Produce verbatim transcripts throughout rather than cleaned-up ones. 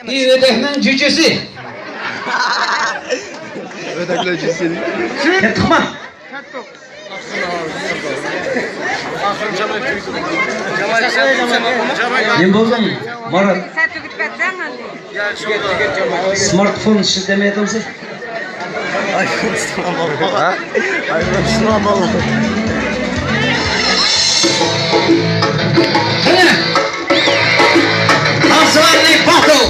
ئى ئۆدەكنىڭ جۈجىسى. ئۆدەكنىڭ جۈجىسى. كەتتۇقما؟ نېمە بولدۇڭ، مارات؟ سمارتفون ئىشلىتەلمەيدىغانسەن؟ ئايفون ئىشلىتىمەن. ھە؟ ئايفون ئىشلىتىمەن. قېنى، تانسىۋالنى باتل!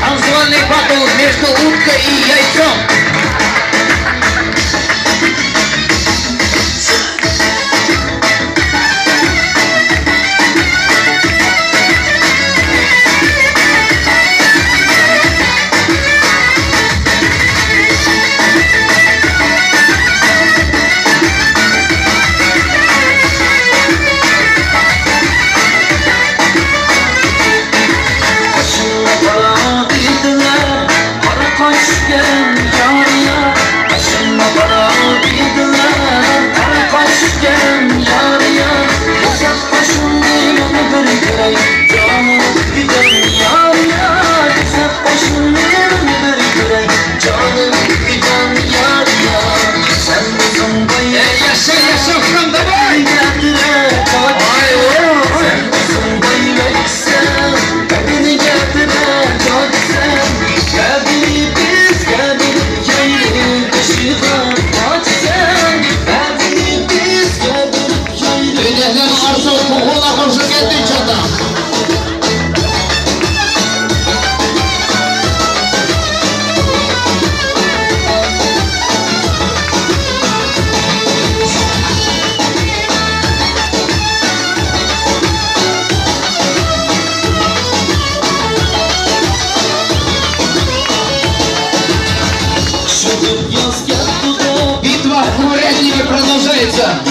Танцевальный батл между уткой и яйцом. قېشىڭغا قارا دېدىلەر، قارا قاشكەن يار يار. قېشىڭغا قارا دېدىلەر، قارا قاشكەن يار يار. كېسەپ قېشىڭنى مانا بىر كۆرەي، جانىم كۈدەم يار يار. كېسەپ قېشىڭنى مانا بىر كۆرەي، جانىم كۈدەم يار يار. سەن ئۆزۈڭ باي، ياشا، ياشا، ئۇكام، داۋاي! سەن ئۆزۈڭ باي، Битва в Курятнике продолжается.